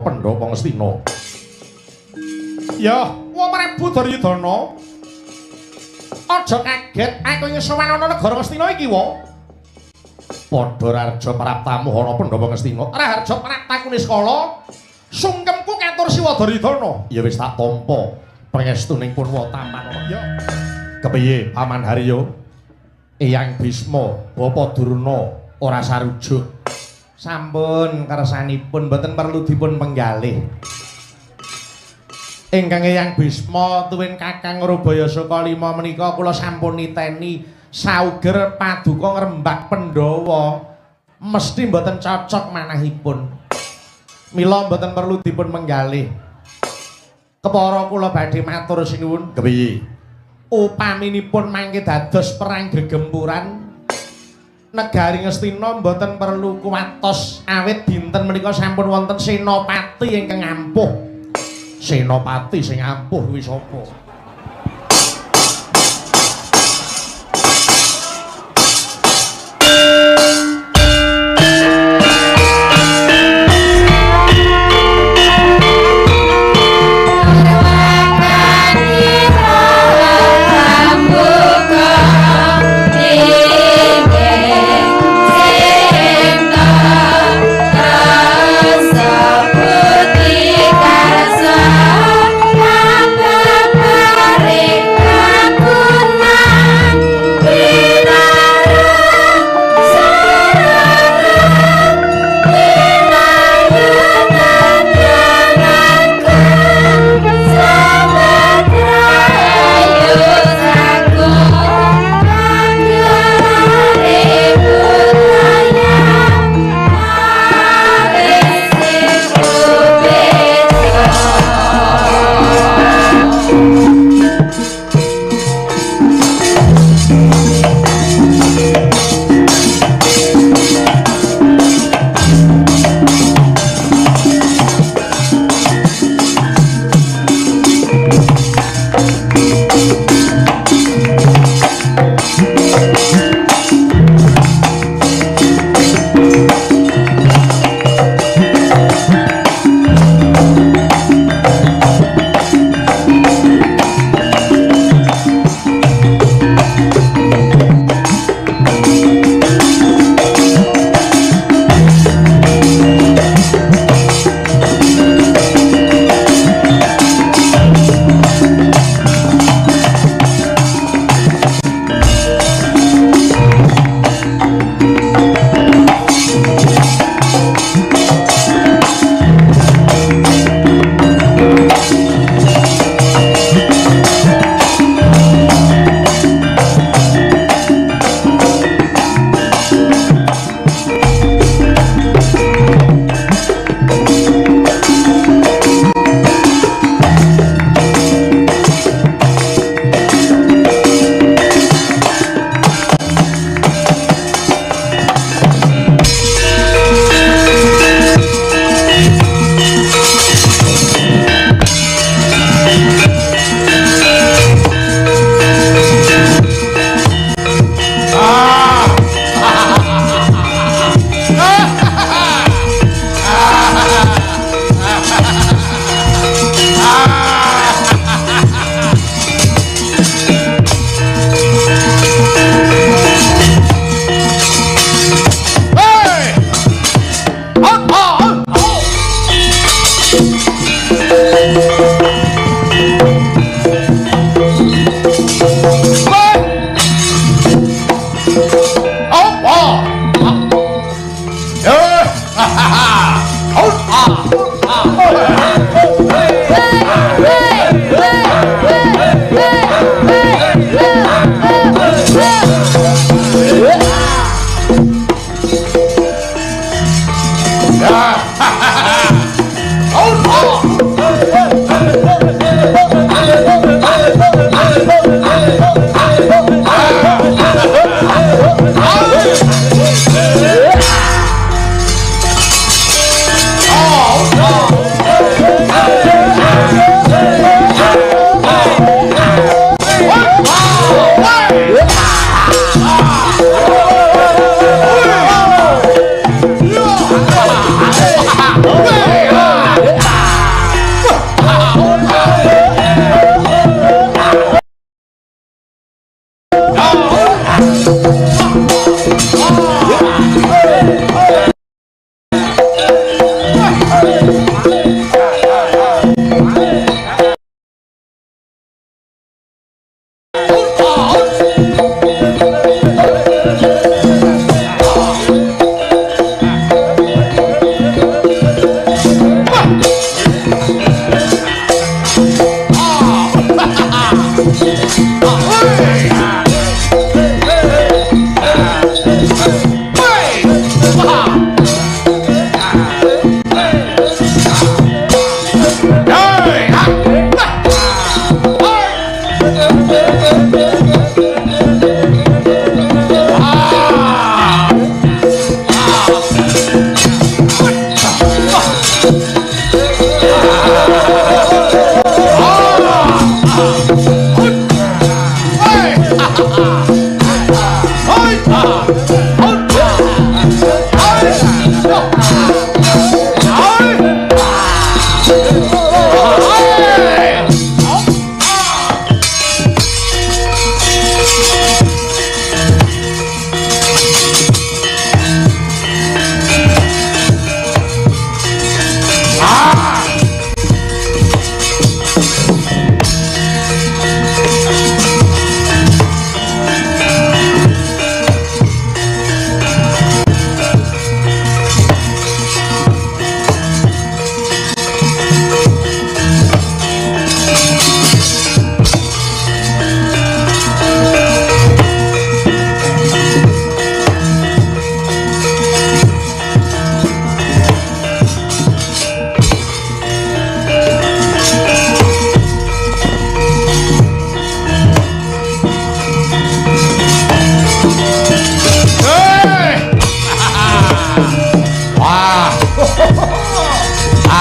Pandhawa Ngastina. Ya, wa Prabu Duryudana. Aja kaget aku ing sowan ana negara Ngastina iki, wa. Padha Raharja praptamu ana Pandhawa Ngastina. Raharja praptaku niskala sungkemku katur Siwa Duryudana. Ya wis tak tampa pangestuning Purwa tampan. Ya. Kepiye Paman Haryo? Eyang Bisma, Bapa Durna ora sarujuk. Sampun kersanipun mboten perlu dipun penggalih. Ingkang Eyang Bisma tuwin Kakang Rubaya Sukalima menika kula sampun niteni sauger paduka ngrembak Pandhawa mesti mboten cocok manahipun. Mila mboten perlu dipun menggalih. Kepara kula badhe matur sinuwun. Kepiye? Upaminipun mangke dados perang gegempuran negari Ngastina mboten perlu kuwatos awit dinten menika sampun wonten senopati ingkang ampuh. Senopati sing ampuh kuwi sapa?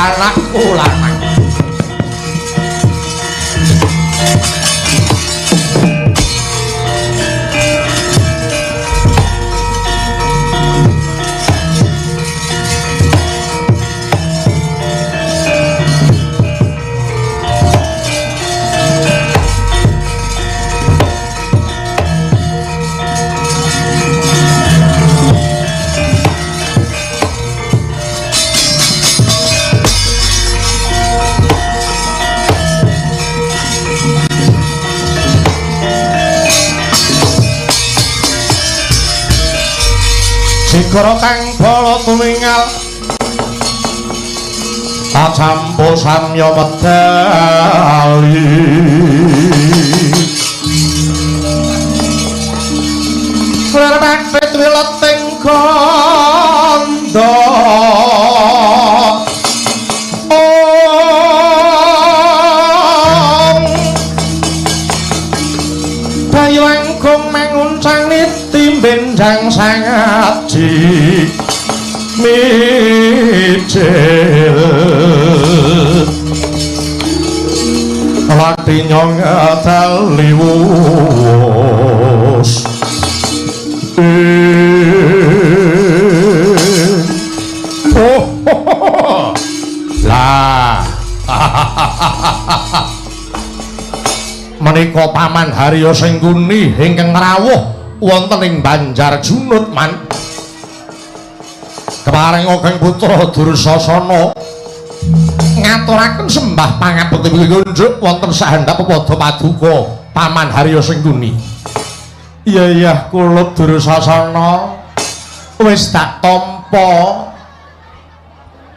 Anakku lanang. Jigara kang bala tumingal kacampo samya medali. Lerpet wileting gandha om Bayu angkung manguncang niti benjang sangaji mijil lati nyong taliwus. Oh, lah menika Paman Harya Sengkuni ingkang rawuh wonten ing Banjar Junut man. Kepareng ageng putra Dursasana ngaturaken sembah pangabekti kunjuk wonten sahandap pepada paduka Paman Harya Sengkuni. Iya iya kula Dursasana wis tak tampa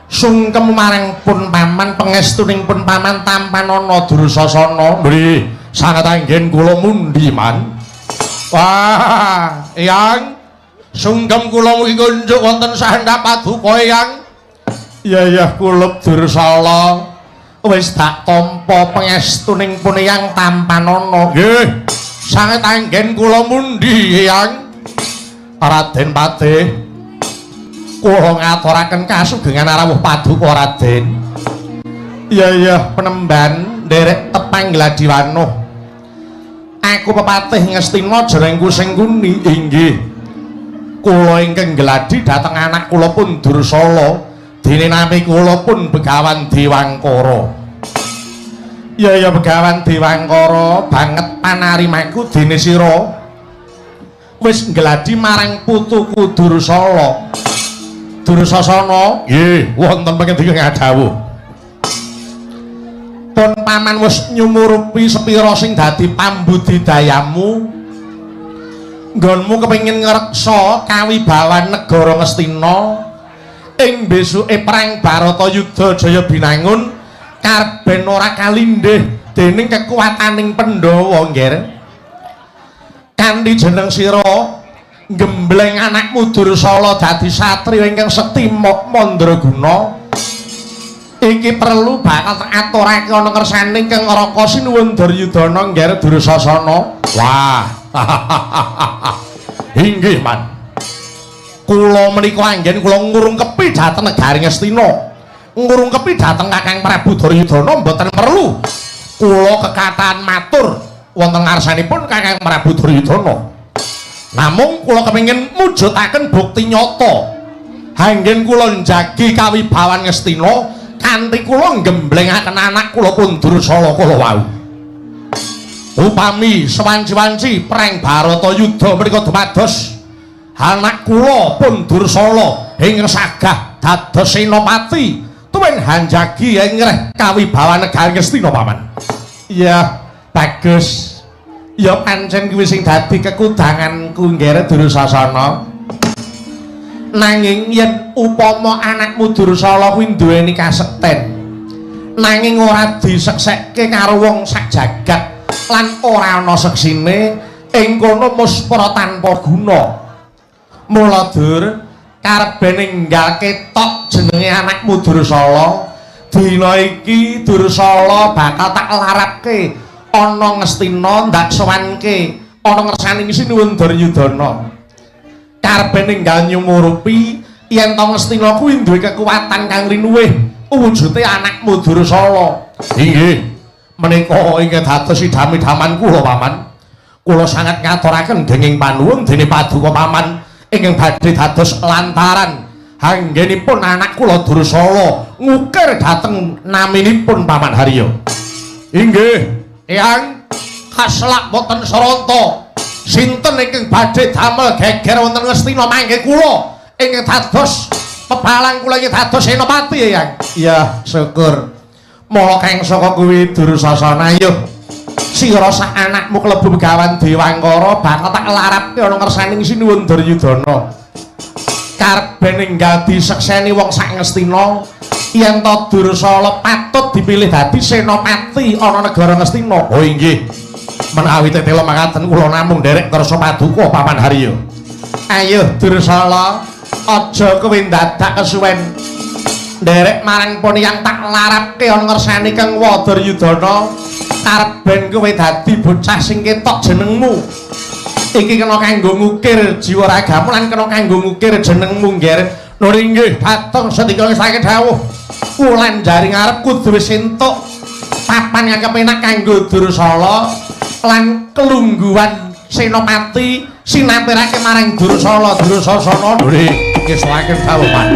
sungkem marang pun paman, pangestuning pun paman tampanana Dursasana. Nggih, sanget anggen kula mundi man. Wah, Eyang, sungkem kula mugi kunjuk wonten sahandap paduka Eyang. Iya iya kula Dursala wis tak tampa pangestuning pun Eyang tampanana. Nggih, sanget anggen kula mundi Eyang. Raden Patih, kula ngaturaken kasugengan rawuh paduka Raden. Iya iya penemban nderek tepang gladiwanuh. Aku pepatih Ngastina jenengku Sengkuni. Inggih. Kula ingkang gladi dhateng anak kula pun Dursala, dene nami kula pun Begawan Dewangkara. Iya iya Begawan Dewangkara, banget panarimaku dene sira wis gladi marang putuku Dursala. Dursasana, nggih, wonten pangandika ngadhawuh. Pun paman wis nyumurupi sepira sing dadi pambudidayamu. Nggonmu kepengin ngreksa kawibawan negara Ngastina ing besuke perang Baratayuda Jaya Binangun karben ora kalindih dening kekuataning Pandhawa, Ngger. Kanthi jeneng sira nggembleng anakmu Dursala dadi satriya ingkang sekti mandraguna. Iki perlu bakal aturake ana kersane ingkang Raka Sinuwun Duryudana, Ngger Dursasana. Wah. Inggih, Man. Kula menika anggen kula ngurungkepi dhateng negari Ngastina. Ngurungkepi dhateng Kakang Prabu Duryudana mboten perlu kula kekatahan matur wonten ngarsanipun Kakang Prabu Duryudana. Namung kula kepengin mujudaken bukti nyata. Anggen kula njagi kawibawan Ngastina kanthi kula nggemblengaken anak kula pun Dursala kala wau. Upami sewanci-wanci perang Baratayuda menika dumados anak kula pun Dursala ingkang sagah dados senopati tuwin hanjagi ing ngreh kawibawan negari Ngastina, Paman. Iya, bagus. Ya pancen kuwi sing dadi kekudanganku, Ngger Dursasana. Nanging yen upama anakmu Dursala kuwi duweni kasekten, nanging ora diseksekke karo wong sak jagat lan ora ana seksine, ing kono muspra tanpa guna. Mula Dur, karben enggal ketok jenenge anakmu Dursala, dina iki Dursala bakal tak larapke ana Ngastina ndak sowanke ana ngersane Sinuwun Duryudana. Karben enggal nyumurupi yen to Ngastina kuwi duwe kekuatan kang linuwih Wujude anakmu Dursala. Inggih. Menika ingkang dados idam-idaman kula paman. Kula sanget ngaturaken genging panuwun dene paduka paman ingkang badhe dados lantaran anggenipun anak kula Dursala ngukir dhateng naminipun Paman Haryo. Inggih, Eyang, kaselak boten saranta. Sinten ingkang badhe damel geger wonten Ngastina mangke kula ingkang dados pepalang kula ingkang dados senopati, Eyang. Iya, syukur. Mula kang saka kuwi Dursasana, ayo sira sak anakmu klebu begawan Dewangkara bakal tak larapke ana ngersaning Sinuwun Duryudana. Karben enggal disekseni wong sak Ngastina yen to Dursala patut dipilih dadi senopati ana negara Ngastina. Oh inggih. Menawi tetela makaten kula namung nderek kersa paduka Paman Haryo. Ayo Dursala, aja kowe dadak kesuwen. Nderek marang poniyang tak larapke ana ngersani Kang Duryudana. Karben kowe dadi bocah sing ketok jenengmu. Iki kena kanggo ngukir jiwa ragamu lan kena kanggo ngukir jenengmu, Ngger. Nur inggih, dhateng sedika saking dawuh. Wulan jari ngarep kudu wis entuk papan kang kepenak kanggo Dursala lan kelungguhan senopati sinatirake marang Dursala. Dursasana nggih saking dawuh, Pak.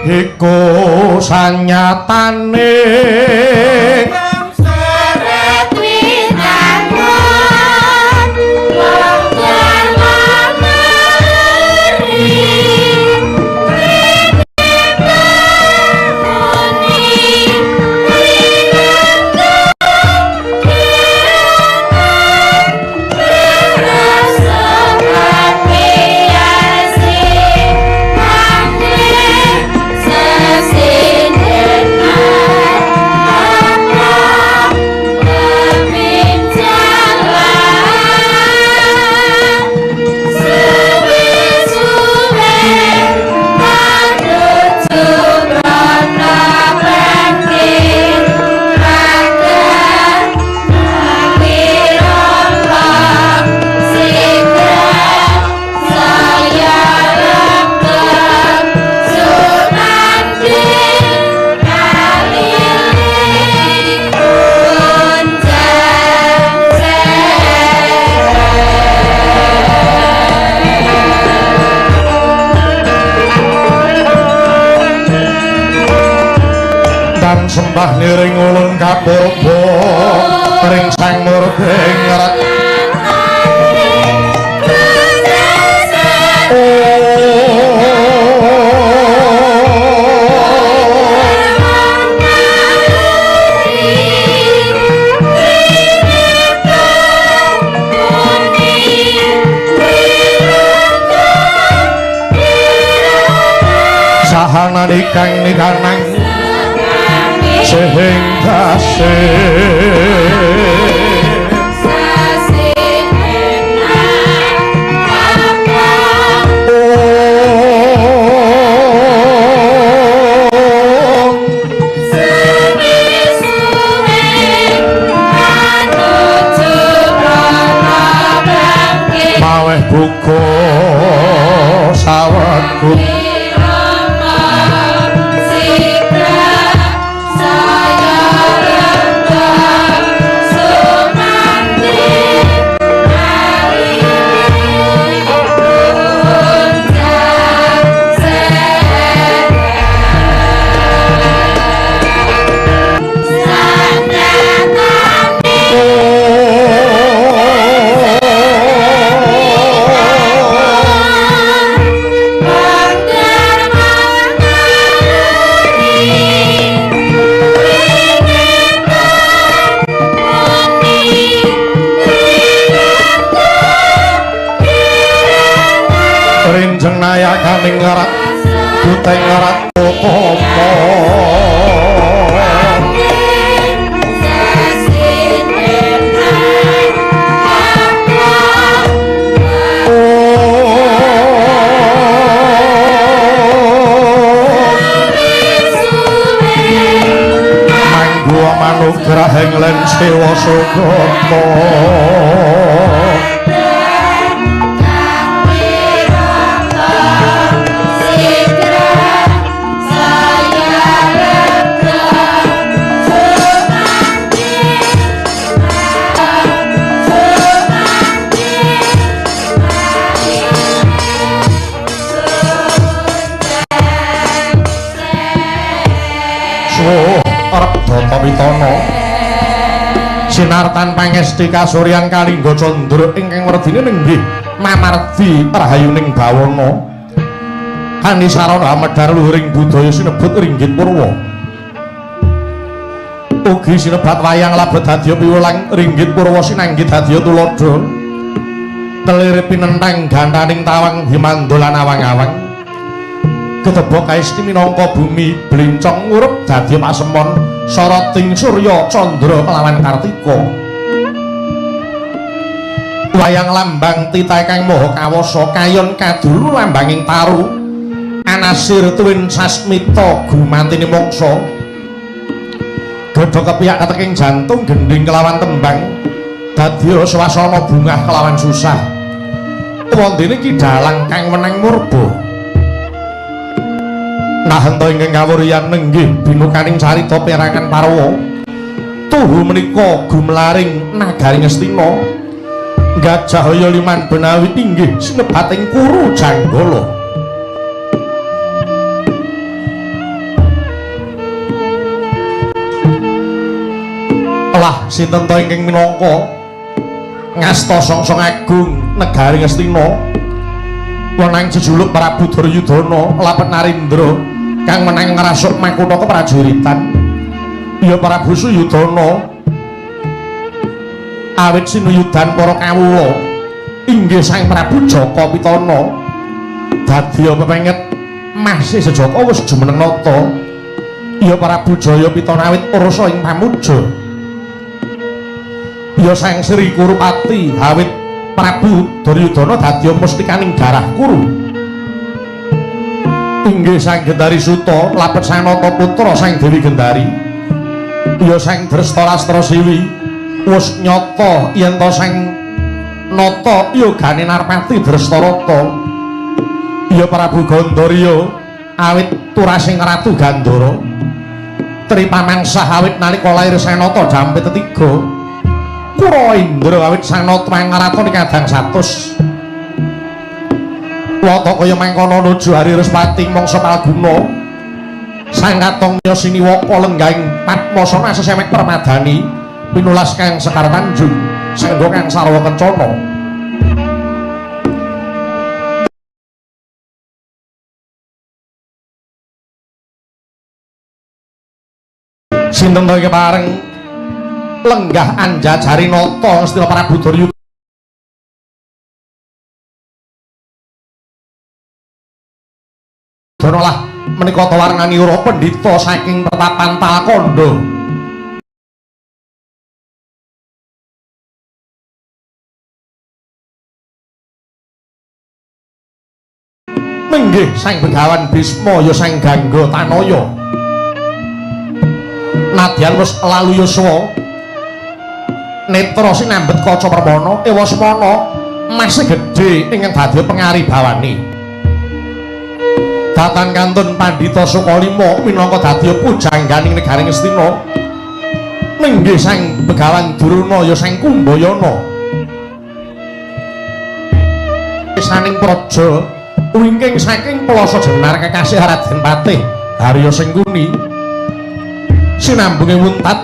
Iku sanyatane sembah niring ulun kapurba ring sang murbengrat. Sahanani kang nikanang sehing tasih. Ningrat Guteng Ratutama. Mangguwa manugrahing len sewa sugata. Pitana sinartan pangesti kasuryan kalingga candra ingkang werdine nenggih mamardi rahayuning bawana kanisarana amedhar luhuring budaya sinebut ringgit purwa ugi sinebat wayang labet dadya piwulang ringgit purwa sinanggih dadya tuladha kelire pinentang gantaning tawang himanda lan awang-awang gedebok kaesti minangka bumi blincong ngurup dadi pasemon soroting surya candra kelawan kartika. Wayang lambang titah kang maha kawasa kayon kadulu lambanging taru anasir tuwin sasmita gumantine mangsa godhog kepiyak keteking jantung gendhing kelawan tembang dadya swasana bungah kelawan susah wondene ki dalang kang wenang murba. Nahenta ingkang kawuryan nenggih binukaning carita perangan Parwa tuhu menika gumlaring nagari Ngastina Gajahaya liman benawi inggih sinebating Kuru Janggala. Lah sinten ta ingkang minangka ngasta songsong agung negari Ngastina wenang jejuluk Prabu Duryudana lapet Narendra kang menang ngrasuk makutha keprajuritan ya Prabu Suyudana awit sinuyudan para kawula inggih Sang Prabu Jaka Pitana dadya pepenget masih sejaka wis jumeneng nata ya Prabu Jaya Pitana awit ursa ing pamuja ya Sang Sri Kurupati awit Prabu Duryudana dadya mustikaning darah Kuru inggih Sang Gendari Suta lapet Sanata putra Sang Dewi Gendari ya Sang Drestarastra Siwi wis nyata yen ta Sang Nata yogane Narpati Drestarata ya Prabu Gandarya awit turasing Ratu Gandara tripamangsah awit nalika lair Sanata dampit tetiga Kura Indra awit Sanata mangaratoni kadang 100 wata kaya mangkono nuju Hari Respati mangsa Palguna Sang Katong Yasiniwaka lenggahing Padmasana sesemek permadani pinulas kang Sekar Tanjung sangga kang sarwa kencana. Sinten to kepareng lenggah anjajari nata Ngastina Prabu Duryudana lah menika tawarnani ura pendhita saking pertapan Talkandha. Nenggih Sang Begawan Bisma ya Sang Gangga Tanaya nadyan wis lalu yuswa netra sinambet kaca permana ewa semana masih gedhe ingkang dadi pengaribawani datan kantun pandhita Sukalima minangka dadi pujangganing negari Ngastina nenggih Sang Begawan Durna ya Sang Kumbayana saning praja wingking saking Pelasa Jenar kekasih Raden Patih Harya Sengkuni sinambunge wuntat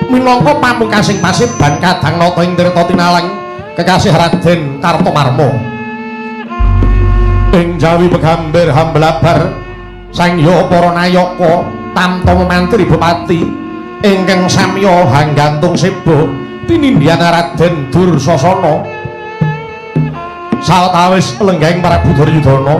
minangka pamungkasing paseban kadang nata ing Tirta Tinalang kekasih Raden Kartomarma ing Jawi Pegamber hamblabar sang ya para nayaka tamta mantri bupati ingkang samya hanggantung seba tinindyan Raden Dursasana sawetawis lenggahing Prabu Duryudana.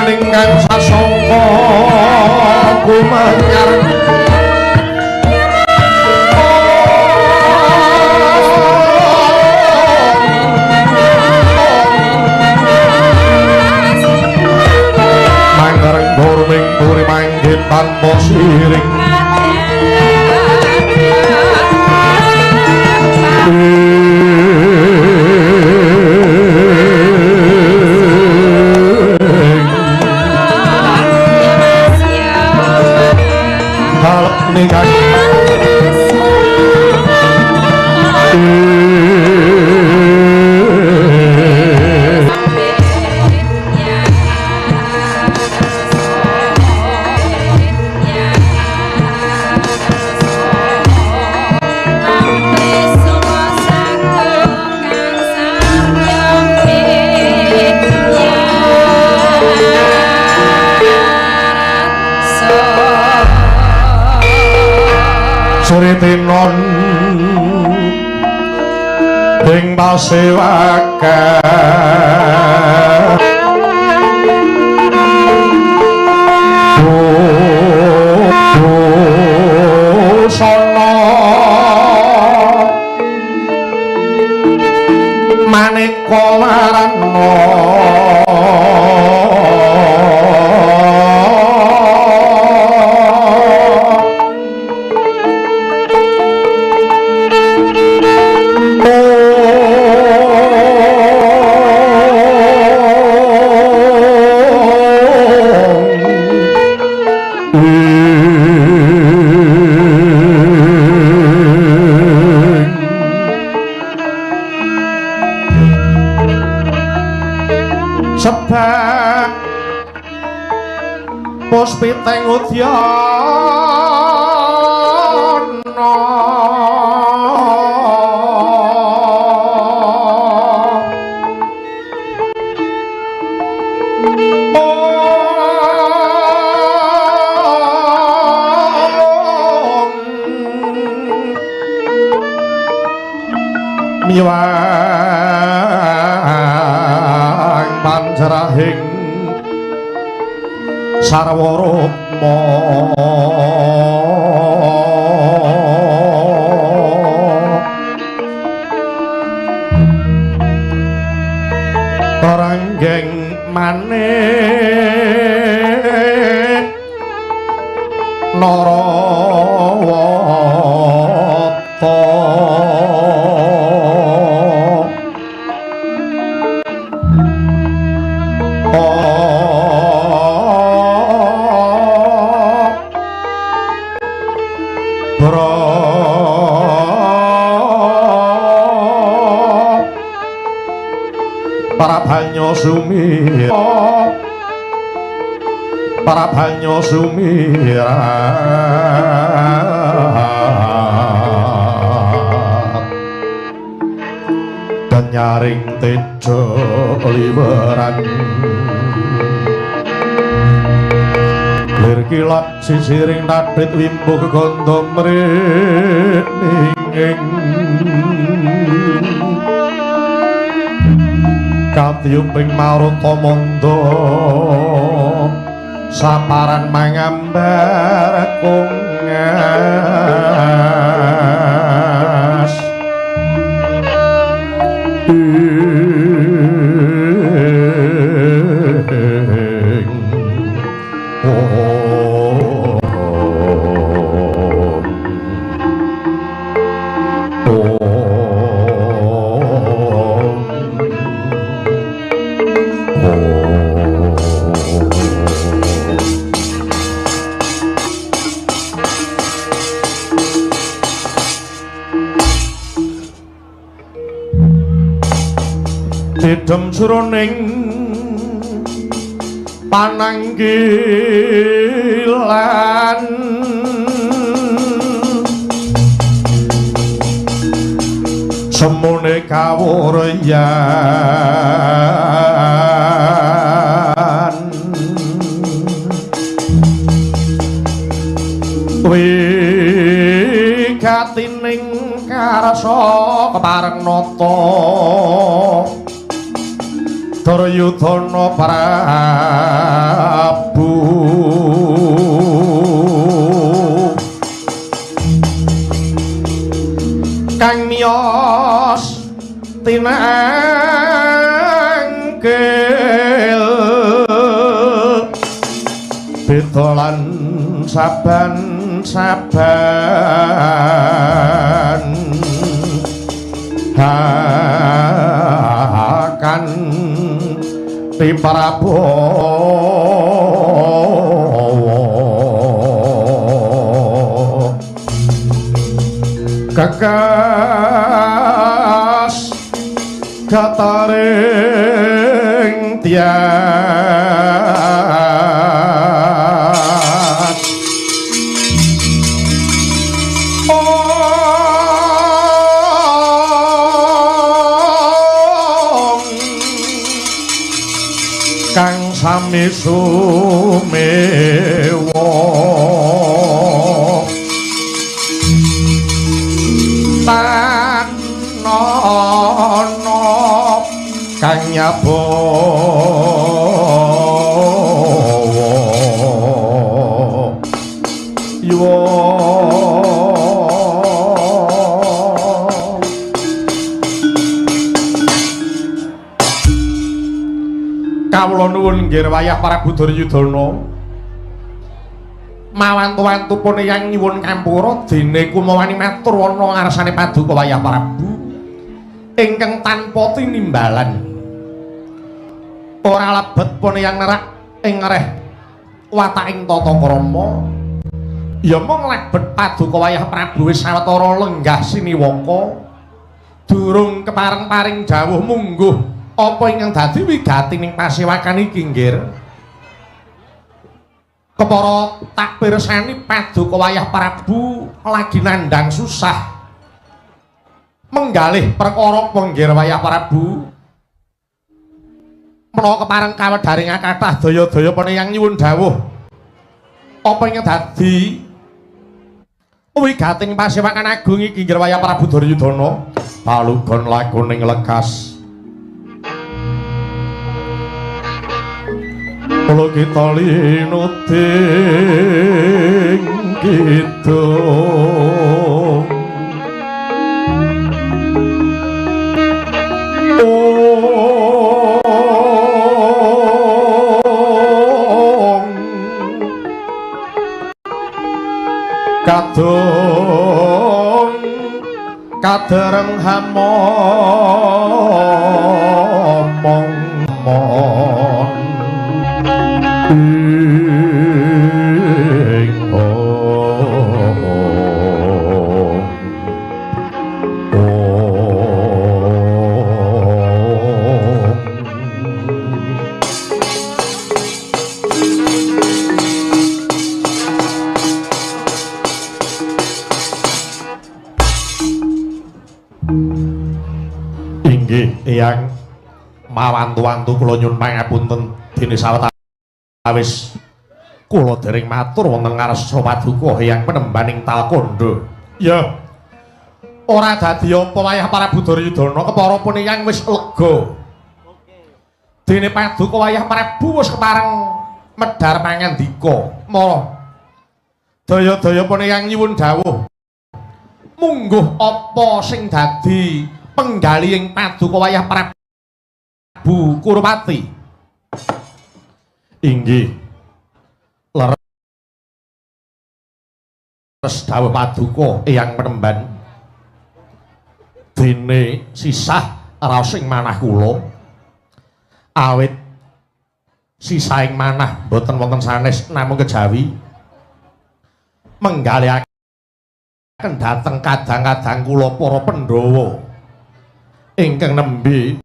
Kawilujengan ingkang sasongko kumenyar mangareng gurming puri manggen tanpa siring Sritinon ing pasewakan Dusana maneka warna Sebab puspiteng udyana miwang pancerahing sarwa rukma Ranggeng manik Narawata Para banyo sumirat dan nyaring tejo liweran lir kilat sisiring nadhit wimbo kegondo mrininging katiyuping maruta manda saparan mangambar kungas Didem jroning pananggilan semune kawuryan wigatining karsa kepareng nata Duryudana Tinangkil beda lan saben-saben hakan ti Prabowo kekas gataring tias ong kang sami sumewa tanono kang nyabawa yuwa. Kawula nuwun nggih wayah Prabu Duryudana. Mawantu-wantu pun yang nyuwun kampura dene kumawani matur wana ngarsane paduka wayah Prabu ingkang tanpa tinimbalan. Ora lebet pun yang nerak ing ngereh wataking tata krama. Ya mung lebet paduka wayah Prabu wis sawetara lenggah siniwaka durung kepareng paring dawuh mungguh apa ingkang dadi wigatining pasewakan iki nggih. Kepara tak pirsani paduka wayah Prabu lagi nandhang susah menggalih perkara apa nggih wayah Prabu. Menawa kepareng kawedharing kathah daya-daya peneyang nyuwun dawuh apa ingkang dadi wigating pasewakan agung iki nggih wayah Prabu Duryudana. Palugon lakuning lekas kula kita linuting kidung ong kadung kadereng hamomong mon ing ong ong. Inggih eyang mawantu-wantu kula nyuwun pangapunten dene sawetawis kula dereng matur wonten ngarsa paduka eyang penembaning Talkandha. Ya ora dadi apa wayah Prabu Duryudana kepara pun eyang wis lega. Dene paduka wayah Prabu wis kepareng medhar pangandika. Mara daya-daya pun eyang nyuwun dawuh mungguh apa sing dadi penggalih ing paduka wayah Prabu Kurupati. Inggih leres dawuh paduka eyang penemban dene sisah raos ing manah kula awit sisahing manah boten wonten sanes namung kejawi menggalihaken dhateng kadang-kadang kula para Pandhawa ingkang nembe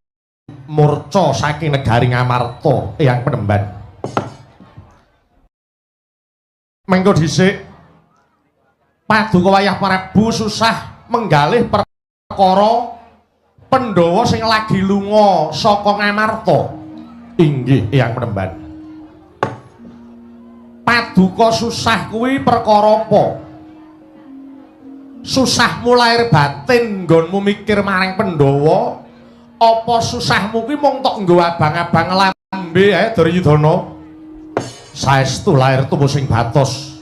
murca saking negari Ngamarta eyang penemban. Mengko dhisik paduka wayah Prabu susah menggalih perkara Pandhawa sing lagi lunga saka Ngamarta. Inggih eyang penemban. Paduka susah kuwi perkara apa? Susahmu lahir batin nggonmu mikir marang Pandhawa, apa susahmu kuwi mung tok nggo abang-abang lambe ae Duryudana? Saestu lahir tumus sing batos.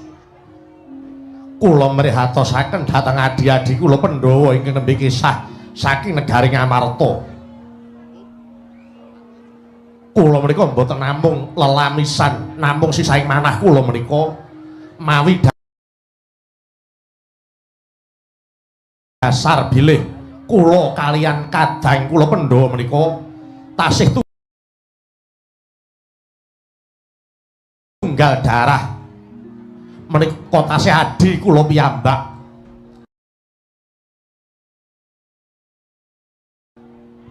Kula mrihatosaken dhateng adi-adi kula Pandhawa ingkang nembe kisah saking negari Ngamarta. Kula menika mboten namung lelamisan, namung sisaing manah kula menika mawi dasar bilih kula kalian kadang kula Pandhawa menika tasih tunggal darah menika tasih adi kula piyambak.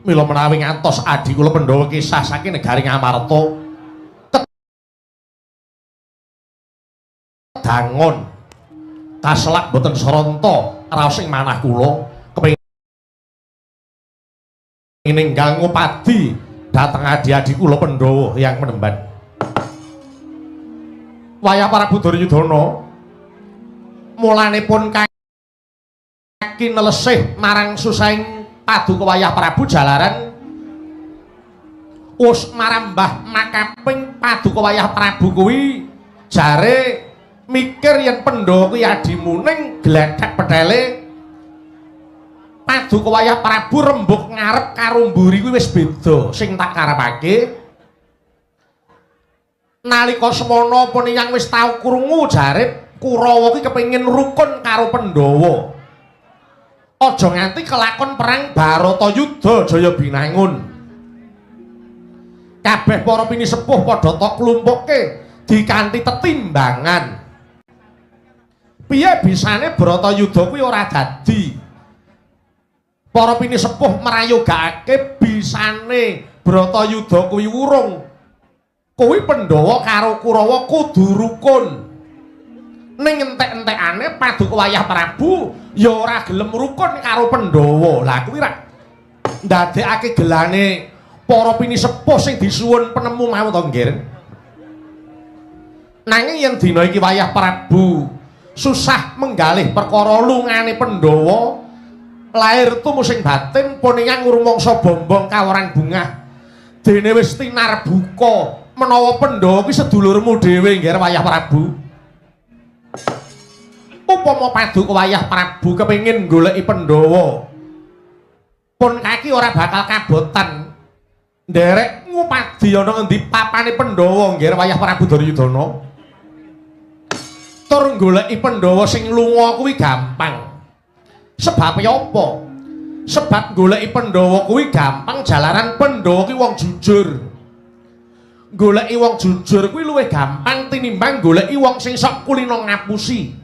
Mila menawi ngantos adi kula Pandhawa kisah saking negari Ngamarta kedangon kaselak boten saranta raos ing manah kula kepengin ninggal ngupadi dhateng adi-adi kula Pandhawa yang menemban. Wayah Prabu Duryudana mulanipun kaki nelesih marang susahing paduka Wayah Prabu jalaran us marambah makaping paduka Wayah Prabu kuwi jare mikir yen Pandhawa kuwi adimu ning gledhek petele paduka Wayah Prabu rembug ngarep karo mburi kuwi wis beda. Sing tak karepake nalika semana pun yang wis tau krungu jare Kurawa kuwi kepengin rukun karo Pandhawa. Aja nganti kelakon perang Baratayuda Jaya Binangun. Kabeh para pinisepuh padha tok klumpukke dikanthi tetimbangan. Piye bisane Baratayuda kuwi ora dadi? Para pinisepuh mrayogakake bisane Baratayuda kuwi urung. Kuwi Pandhawa karo Kurawa kudu rukun. Ning entek-entekane paduka Wayah Prabu ya ora gelem rukun karo Pandhawa. Lah kuwi rak ndadekake gelane para pinisepuh sing disuwun penemu mau to, Nggir. Nanging yen dina iki Wayah Prabu susah menggalih perkara lungane Pandhawa, lair tumusing batin poningang rumangsa bombong kaworan bungah. Dene wis tinarbuka menawa Pandhawa kuwi sedulurmu dhewe, Nggir Wayah Prabu. Upama paduka Wayah Prabu kepengin goleki Pandhawa, pun kaki ora bakal kabotan nderek ngupadi ana ngendi papane Pandhawa, Nggir Wayah Prabu Duryudana. Tur goleki Pandhawa sing lunga kuwi gampang. Sebabe apa? Sebab goleki Pandhawa kuwi gampang jalaran Pandhawa kuwi wong jujur. Goleki wong jujur kuwi luwih gampang tinimbang goleki wong sing sok kulino ngapusi.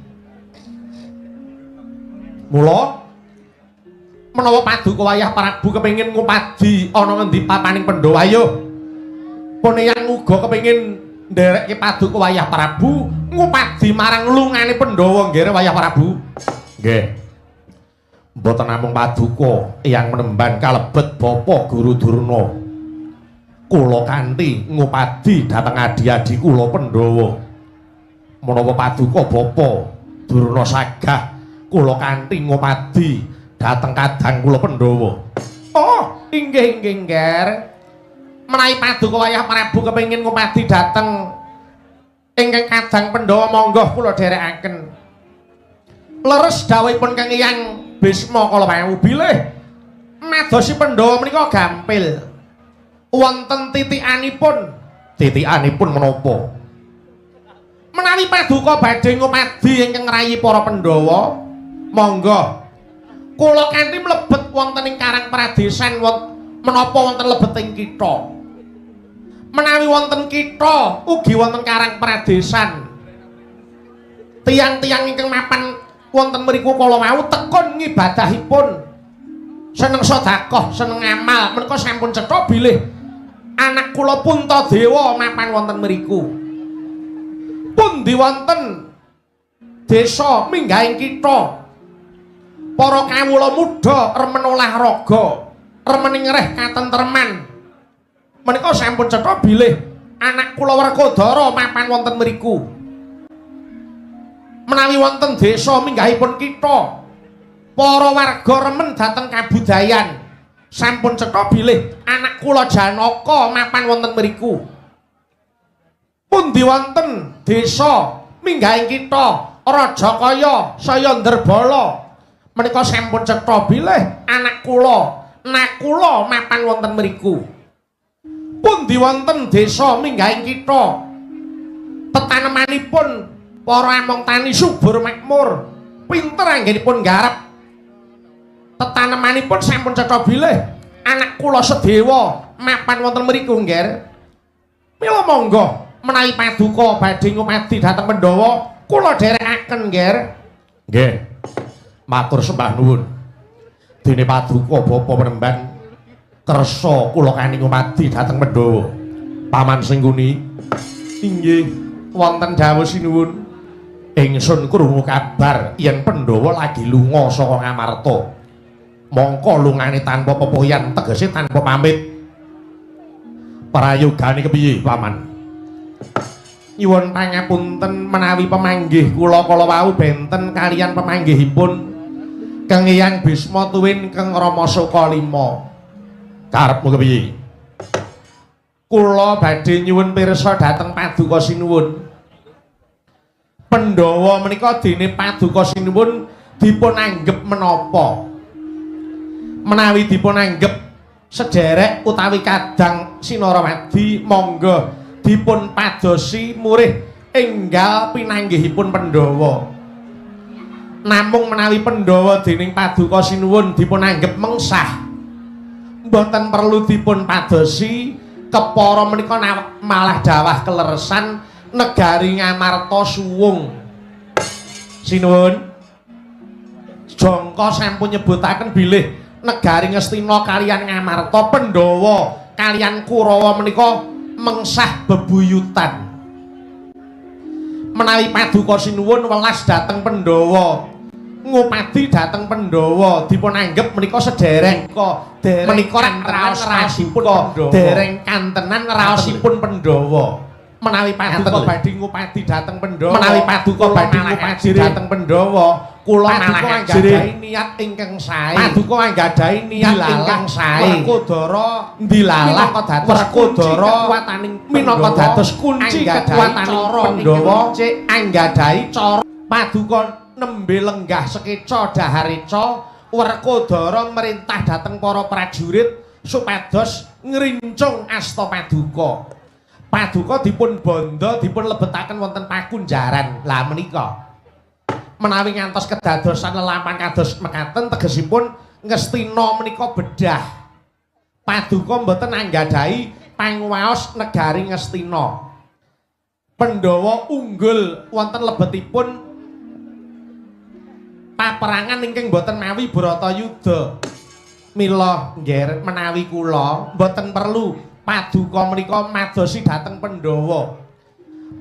Mula menawa paduka Wayah Prabu kepengin ngupadi ana ngendi papaning Pandhawa, ayo poneyang uga kepengin nderekke paduka Wayah Prabu ngupadi marang lungane Pandhawa, nggih Wayah Prabu. Nggih. Mboten namung paduka yang menemban kalebet Bapa Guru Durna. Kula kanthi ngupadi dhateng adi-adi kula Pandhawa. Menawa paduka Bapa Durna sagah kula kanthi ngupadi dhateng kadang kula Pandhawa. Oh, inggih inggih Ngger. Menawi paduka Wayah Prabu kepengin ngupadi dhateng ingkang kadang Pandhawa, monggo kula dherekaken. Leres dawuhipun Kang Hyang Bisma kala wau bilih madosi Pandhawa menika gampil. Wonten titikanipun. Titikanipun menapa? Menawi paduka badhe ngupadi ingkang ngrayi para Pandhawa, monggo kula kanthi mlebet wonten ing Karang Pradesan menapa wonten lebeting kitha. Menawi wonten kitha ugi wonten Karang Pradesan. Tiyang-tiyang ingkang mapan wonten mriku kala wau tekun ngibadahipun, seneng sedekah, seneng amal, menika sampun cetha bilih anak kula Puntadewa mapan wonten mriku. Pundi wonten desa minggahing kitha, para kawula muda remen olahraga, remen ngreh katentreman, menika sampun cetha bilih anak kula Werkodara mapan wonten mriku. Menawi wonten desa minggahipun kitha, para warga remen dhateng kabudayan, sampun cetha bilih anak kula Janaka mapan wonten mriku. Pundi wonten desa minggahing kitha rajakaya saya ndrebala, menika sampun cetha bilih anak kula Nakula mapan wonten mriku. Pundi wonten desa minggahing kitha. Tetanemanipun para among tani subur makmur, pinter anggenipun nggarap. Tetanemanipun sampun cetha bilih anak kula Sedewa mapan wonten mriku, Ngger. Mila monggo menawi paduka badhe ngupadi dhateng Pandhawa, kula dherekaken, Ngger. Nggih. Matur sembah nuwun. Dene paduka bapa Penemban kersa kula kani ngupadi dhateng Pandhawa. Paman Sengkuni, inggih wonten dawuh sinuwun. Ingsun krungu kabar yen Pandhawa lagi lunga saka Ngamarta. Mongko lungane tanpa pepoyan, tegese tanpa pamit. Prayogane kepiye, Paman? Nyuwun pangapunten menawi pemanggih kula kala wau benten kaliyan pemanggihipun Kang Hyang Bisma tuwin Kang Rama Sukalima. Karepmu kepiye? Kula badhe nyuwun pirsa dhateng paduka sinuwun. Pandhawa menika dene paduka sinuwun dipun anggep menapa? Menawi dipun anggep sederek utawi kadang Sinarawadi, monggo dipun padosi murih enggal pinanggihipun Pandhawa. Namung menawi Pandhawa dening paduka sinuwun dipun anggep mengsah, mboten perlu dipun padosi, kepara menika malah dawah keleresan negari Ngamarta suwung. Sinuwun, jangka sampun nyebutaken bilih negari Ngastina kaliyan Ngamarta, Pandhawa kaliyan Kurawa menika mengsah bebuyutan. Menawi paduka sinuwun welas dhateng Pandhawa, ngupadi dhateng Pandhawa, dipun anggep menika sederek menika raosipun Pandhawa, dereng kantenan raosipun Pandhawa. Menawi paduka badhe ngupadi dhateng Pandhawa, menawi paduka badhe ngupadi dhateng Pandhawa, kula malah anggadhahi niat ingkang sae. Paduka anggadhahi niat ingkang sae. Werkudara ndilalah Werkudara minangka dados kunci kekuwataning Pandhawa, anggadhahi cara paduka nembe lenggah sekeca dahareca. Werkudara merintah dhateng para prajurit supados ngrincung asta paduka. Paduka dipun bondo, dipun lebetaken wonten pakunjaran. Lah menika menawi ngantos kedadosan lelampahan kados mekaten, tegesipun Ngastina menika bedah. Paduka mboten anggadhahi panguwaos negari Ngastina. Pandhawa unggul wonten lebetipun paperangan ingkang mboten mawi Bratayuda. Mila Ngger, menawi kula mboten perlu paduka menika madosi dhateng Pandhawa.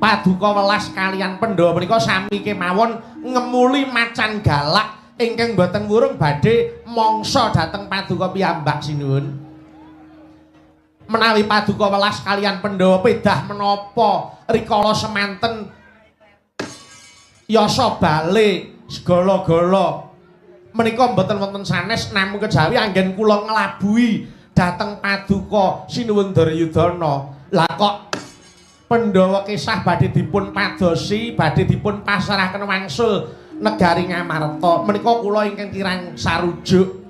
Paduka welas kaliyan Pandhawa menika sami kemawon ngemuli macan galak ingkang boten wurung badhe mangsa dhateng paduka piyambak sinuwun. Menawi paduka welas kaliyan Pandhawa pedah menapa rikala semanten yasa bale segala-gala menika mboten wonten sanes, namung kejawi anggen kula nglabuhi dhateng paduka sinuwun Duryudana. Lah kok Pandhawa kisah badhe dipun padosi, badhe dipun pasrahaken wangsul negari Ngamarta menika kula ingkang kirang sarujuk.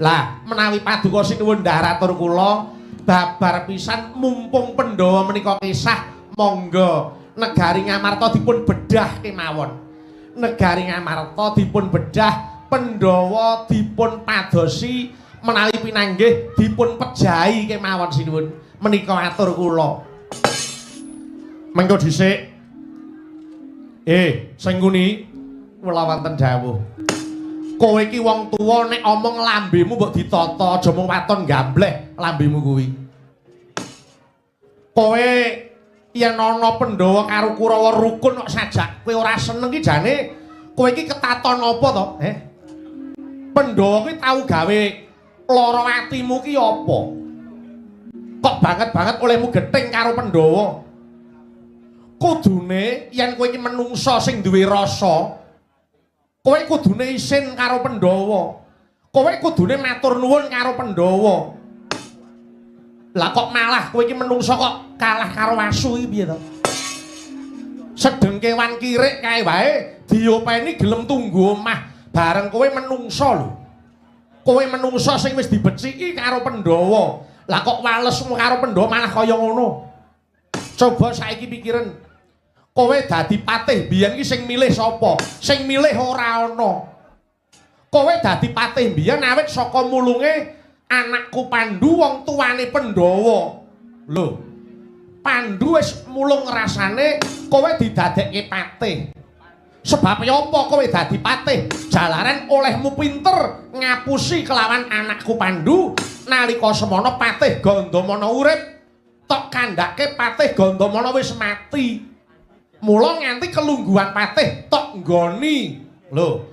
Lah menawi paduka sinuwun ndharatur kula babar pisan, mumpung Pandhawa menika kisah, monggo negari Ngamarta dipun bedah kemawon. Negari Ngamarta dipun bedah, Pandhawa dipun padosi, menawi pinanggih dipun pejahi kemawon sinuwun. Menika atur kula. Mengko dhisik. Sengkuni kula wonten dawuh. Kowe iki wong tuwa nek omong lambemu mbok ditata, aja mung waton gambleh lambemu kuwi. Kowe yen ana Pandhawa karo Kurawa rukun kok sajak kowe ora seneng ki jane kowe iki ketaton apa to? Pandhawa kuwi tau gawe lara atimu ki apa? Kok banget-banget olehmu gething karo Pandhawa? Kudune yen kowe iki menungsa sing duwe rasa, kowe kudune isin karo Pandhawa. Kowe kudune matur nuwun karo Pandhawa. Lah kok malah kowe iki menungsa kok kalah karo asu iki piye to? Sedeng kewan kirik kae wae diopeni gelem tunggu omah bareng kowe menungsa lho. Kowe menungsa sing wis dibeciki karo Pandhawa. Lah kok walesmu karo Pandhawa malah kaya ngono. Coba saiki pikiren. Kowe dadi patih biyen iki sing milih sapa? Sing milih ora ana. Kowe dadi patih biyen awit saka mulunge anakku Pandu wong tuane Pandhawa. Lho. Pandu wis mulung rasane kowe didadekke patih. Sebab apa kowe dadi patih? Jalaran olehmu pinter ngapusi kelawan anakku Pandu nalika semono patih Gandamana urip, tok kandhake patih Gandamana wis mati. Mula nganti kelungguhan patih tok nggoni. Lho.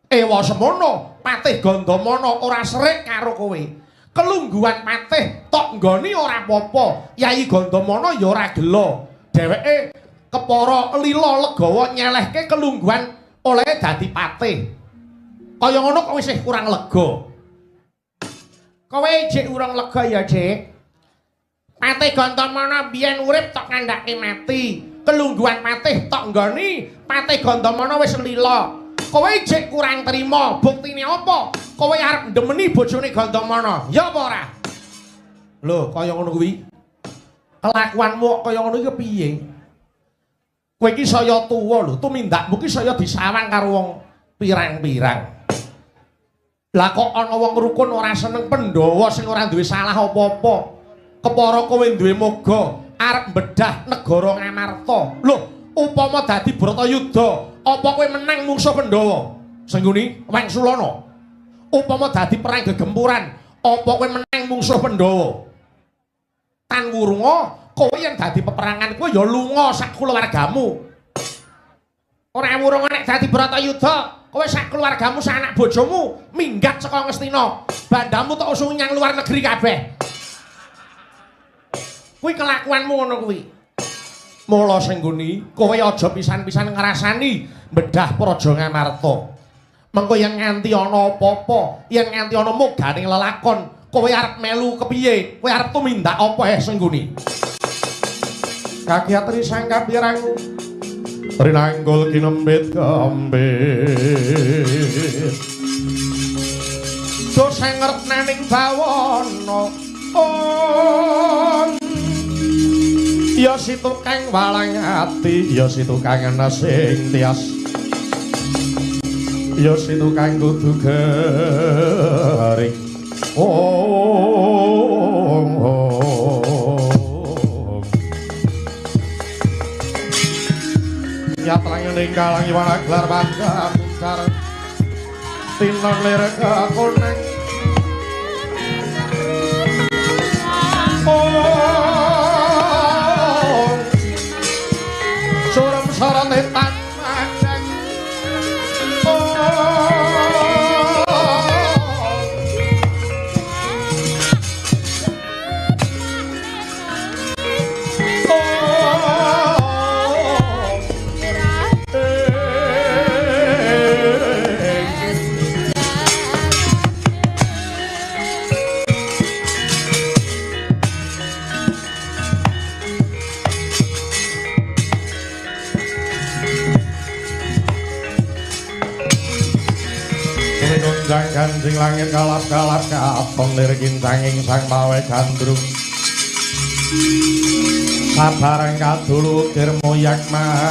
Ewa semono patih Gandamana ora serik karo kowe. Kelungguhan patih tok nggoni ora apa-apa. Yayi Gandamana ya ora gela. Dheweke kepara lila legawa nyelehke kelungguhan oleh dadi patih. Kaya ngono kok isih kurang lega. Kowe jek urung lega ya, Dik. Patih Gandamana biyen urip tok kandhake mati. Kelungguhan patih tok nggoni, patih Gandamana wis lila. Kowe jek kurang terima, buktine apa? Kowe arep ndemeni bojone Gandamana, ya apa ora? Lho, kaya ngono kuwi. Kelakuanmu kaya ngono iki piye? Kowe iki saya tuwa lho, tumindakmu iki saya disawang karo wong pirang-pirang. Lah kok ana wong rukun ora seneng Pandhawa sing ora duwe salah apa-apa. Kepara kowe duwe moga arep mbedah negara Ngamarta. Lho, upama dadi Bratayuda, apa kowe menang mungsuh Pandhawa? Sing nguni Wangsulana. Upama dadi perang gegempuran, apa kowe menang mungsuh Pandhawa? Tan wurunga kowe yen dadi peperangan kowe ya lunga sak kulawargamu. Ora wurunga nek dadi Bratayuda, kowe sak keluargamu sak anak bojomu minggat saka Ngastina. Bandamu tok usung nyang luar negeri kabeh. Kuwi kelakuanmu ngono kuwi. Mula sing nggoni kowe aja pisan-pisan ngrasani bedah Praja Ngamarta. Mengko yen nganti ana apa-apa, yen nganti ana moganing lelakon, kowe arep melu kepiye? Kowe arep tumindak apa sing nggoni? Kakiatri sang kapirangu rinanggul kinembit kembit dosa ngertnaning bawana on ya si tukang walang ati, ya si tukang sing tias, ya si tukang kudu garing. Oh, yatrangening kalang iwana gelar bangga pucar tinon lir kekoneng. Oh, surem sorone tan mandang. Oh, kancing langit kalap-kalap katon lir kincanging sang mawe gandrung sabareng kadulu ukir moyak mayik.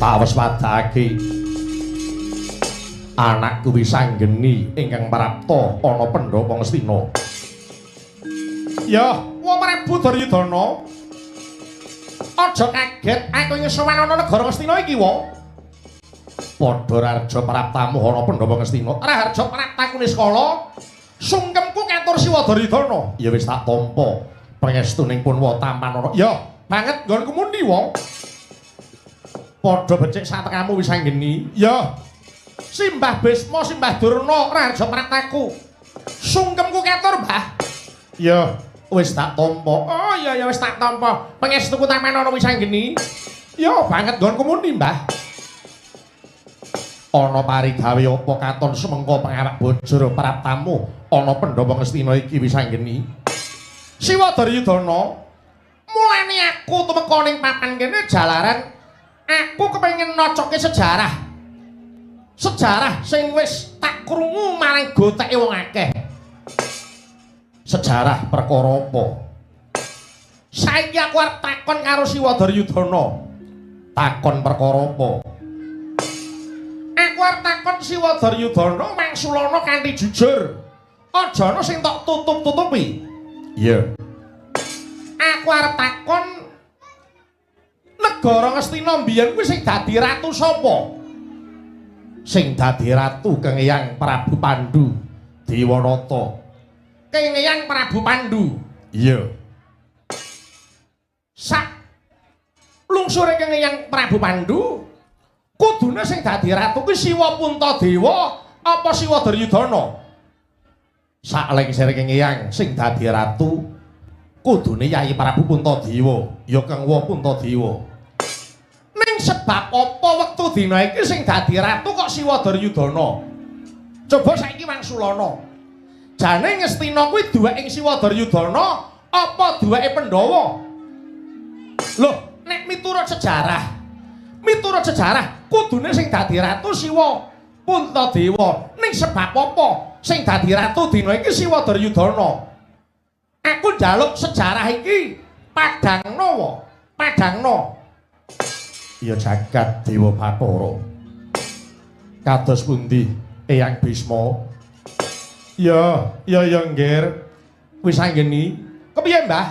Tawes padake anakku Wisanggeni ingkang prapta ana Pandhawa Ngastina. Ya, wa Prabu Duryudana. Aja kaget aku ing sowan ana negara Ngastina iki, wa. Padha raharja praptamu ana Pandhawa Ngastina. Raharja praptaku niskala sungkemku katur Siwa Duryudana. Ya wis tak tampa pangestuning pun wa tampan ana. Ya, banget nggonku mundi, wa. Padha becik satekamu Wisanggeni. Ya. Simbah Bisma, Simbah Durna raharja praptaku. Sungkemku katur, Mbah. Ya. Wis tak tampa. Oh iya ya wis tak tampa. Pangestuku tampan ana Wisanggeni. Ya banget nggonku muni, Mbah. Ana parigawe apa katon semengko pangawak bojor praptamu ana Pandhawa Ngastina iki Wisanggeni. Siwa Duryudana, Mulane aku tumeka ning papan kene jalaran aku kepengin nocoke sejarah. Sejarah sing wis tak krungu marang goteke wong akeh. Sejarah perkara apa? Saiki aku arep takon karo Siwa Duryudana. Takon perkara apa? Aku arep takon Siwa Duryudana mangsulana kanthi jujur. Aja ana sing tok tutup-tutupi. Iya. Aku arep takon negara Ngastina mbiyen kuwi sing dadi ratu sapa? Sing dadi ratu Kang Eyang Prabu Pandu Dewanata. Kang Eyang Prabu Pandu. Iya. Sak lungsure Kang Eyang Prabu Pandu kudune sing dadi ratu kuwi Siwa Puntadewa apa Siwa Duryudana? Sak lengsere Kang Eyang sing dadi ratu kudune Yayi Prabu Puntadewa, ya Kang Wa Puntadewa. Ning sebab apa wektu dina iki sing dadi ratu kok Siwa Duryudana? Coba saiki wangsulana. Jane Ngastina kuwi duweke Siwa Duryudana apa duweke Pandhawa? Loh, nek miturut sejarah kudune sing dadi ratu Siwa Puntadewa. Ning sebab apa sing dadi ratu dina iki Siwa Duryudana? Aku njaluk sejarah iki padangno wa, padangno. Ya jagat Dewa Bathara. Kados pundi Eyang Bisma? Ya, ya ya nggir. Wis anggeni. Kepiye, Mbah?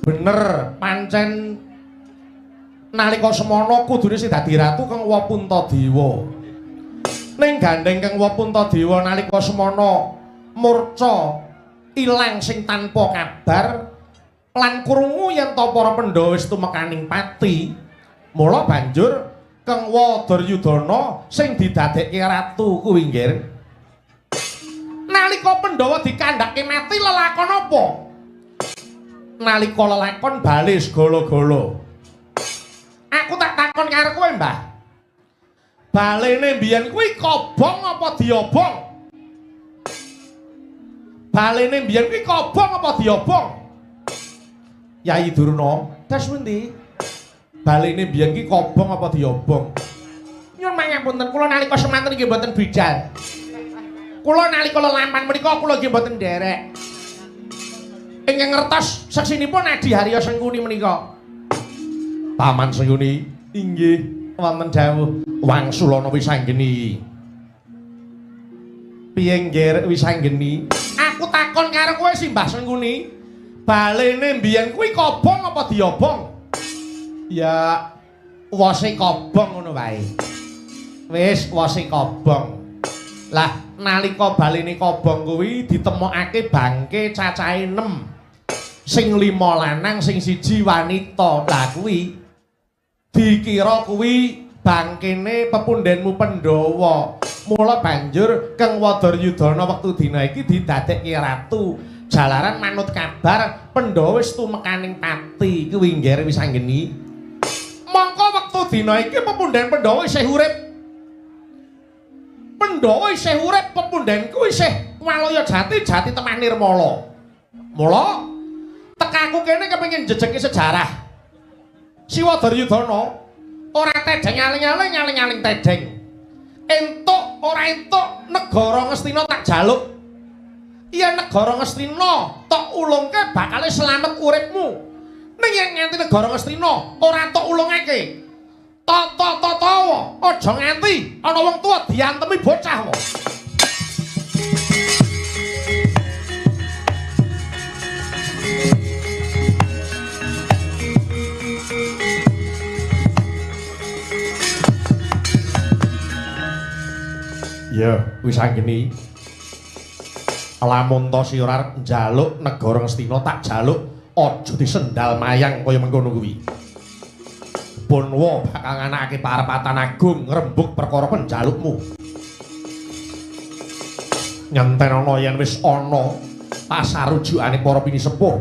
Bener, pancen nalika semana kudune sing dadi ratu Kang Wa Puntadewa. Ning gandeng Kang Wa Puntadewa nalika semana murca ilang sing tanpa kabar lan krungu yen ta para Pandhawa wis tumekaning pati. Mula banjur Kang Wa Duryudana sing didadekke ratu kuwi nggir. Nalika Pandhawa dikandhake mati lelakon apa? Nalika lelakon bali segala-gala. Aku tak takon karo kowe, Mbah. Balene mbiyen kuwi kobong apa diobong? Balene mbiyen kuwi kobong apa diobong? Yayi Durna, tes pundi? Balene mbiyen ki kobong apa diobong? Nyuwun mangapunten, kula nalika semanten nggih mboten bijal. Kula nalika lelampan menika kula nggih mboten nderek. Ingkang ngertos seksinipun Adi Harya Sengkuni menika. Paman Sengkuni, inggih wonten dawuh wangsulana wisanggeni. Piye nggih wisanggeni? Aku takon karo kowe Simbah Sengkuni, balene mbiyen kuwi kobong apa diobong? Ya wose kobong ngono wae. Wis wose kobong. Lah nalika balene kobong kuwi ditemokake bangke cacahe 6. Sing 5 lanang, sing 1 wanita. Lah kuwi dikira kuwi bangkene pepundhenmu Pandhawa. Mula banjur Kang Wa Duryudana wektu dina iki didadekke ratu. Jalaran manut kabar Pandhawa wis tumekaning pati. Kuwi nggih wis anggeni. Mongko wektu dina iki pepundhen Pandhawa isih urip. Pandhawa isih urip, pepundhenku isih Walaya Jati, Jati Temah Nirmala. Mula tekaku kene kepengin jejeki sejarah. Siwa Duryudana ora tedheng aling-aling, aling-aling tedheng. Entuk ora entuk negara Ngastina tak jaluk. Yen negara Ngastina tok ulungke bakale slamet uripmu. Ning yen nganti negara Ngastina ora tok ulungake, tata-tatawa aja nganti ana wong tuwa diantemi bocah wae. Ya, wis anggeni. Lamun ta sira arep njaluk negara Ngastina tak jaluk aja disendal mayang kaya mengkono kuwi. Punwa bakal nganakake parepatan agung ngrembug perkara penjalukmu. Nyenten ana yen wis ana pasarujukane para pinisepuh.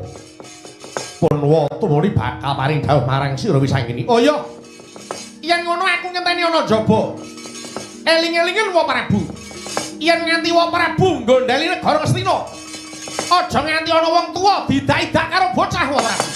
Punwa tumuli bakal paring dawuh marang sira wis anggeni. Oh iya. Yen ngono aku ngenteni ana jaba. Eling-elingen Wa Prabu. Yen nganti Wa Prabu nggondheli negara Ngastina, aja nganti ana wong tuwa didak-idak karo bocah Wa Prabu.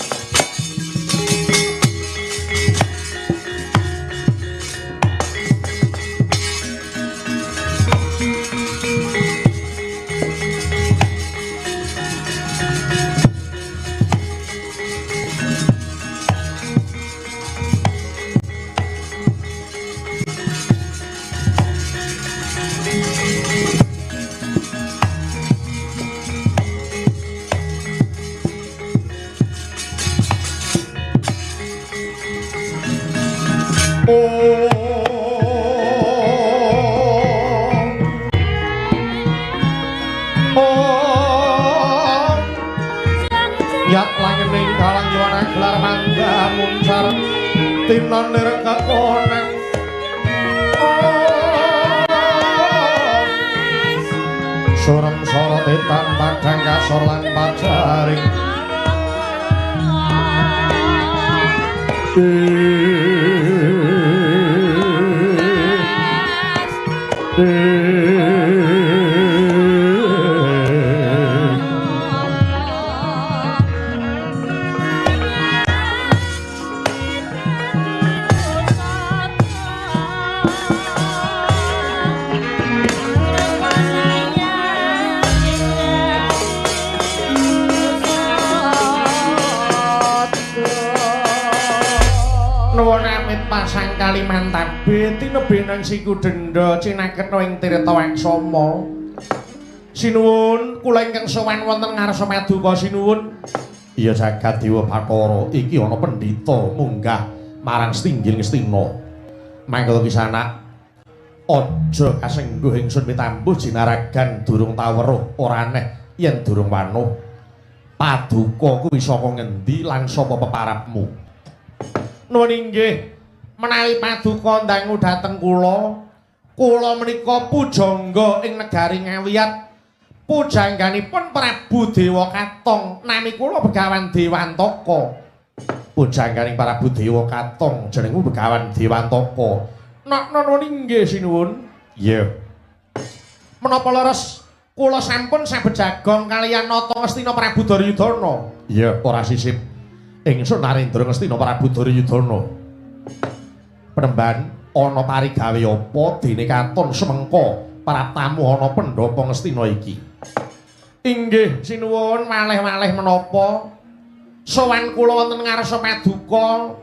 Tinon lir kekonang surem sorote padang kasor lan pajaring Pasang Kalimantan tinebenan siku denda cinaketna ing Tirta Aksama. Sinuwun kula ingkang sowan wonten ngarsa paduka sinuwun. Iya jagat Dewa Bathara, iki ana pendhita munggah marang Stinggil Ngastina. Mangga kisanak aja kasengguh ingsun pitambuh jinaragan durung taweruh ora aneh yen durung wanuh. Paduka kuwi saka ngendi lan sapa peparapmu? Nuwun inggih. Menawi paduka ndangu dhateng kula, kula menika pujangga ing negari Ngawiyat. Pujangganipun Prabu Dewa Katong, nami kula Begawan Dewantaka. Pujangganing Prabu Dewa Katong jenengmu Begawan Dewantaka. Nok nuwun inggih sinuwun. Iya. Menapa leres kula sampun sabejagong kaliyan Nata Ngastina Prabu Duryudana? Iya, ora sisip. Ingsun Narendra Ngastina Prabu Duryudana. Penemban ana parigawe apa dene katon semengka praptamu ana pendhapa Ngastina iki? Inggih sinuwun, malih-malih menapa sowan kula wonten ngarsa paduka.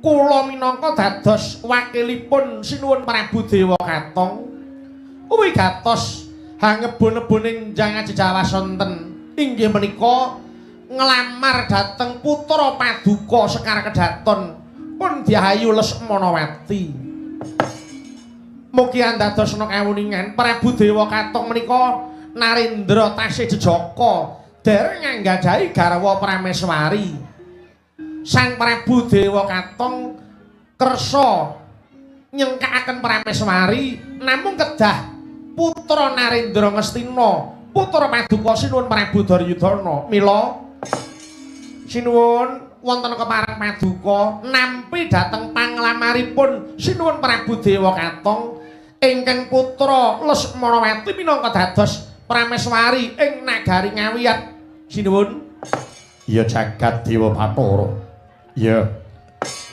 Kula minangka dados wakilipun sinuwun Prabu Dewa Katong wigatos hangebun-ebuning njang ajejawas sonten inggih menika nglamar dhateng putra paduka Sekar Kedaton pun Diayu Lesmanawati. Mugi andadosna kawuningan Prabu Dewa Katong menika Narendra tasih jejaka dereng anggadhahi garwa Prameswari. Sang Prabu Dewa Katong kersa nyengkakaken Prameswari namung kedah putra Narendra Ngastina, putra paduka sinuwun Prabu Duryudana. Mila sinuwun wonten kepareng paduka nampi dhateng panglamaripun sinuwun Prabu Dewa Katong ingkang putra Lesmanawati minangka dados Prameswari ing nagari Ngawiyat. Sinuwun. Iya jagat Dewa Bathara. Iya.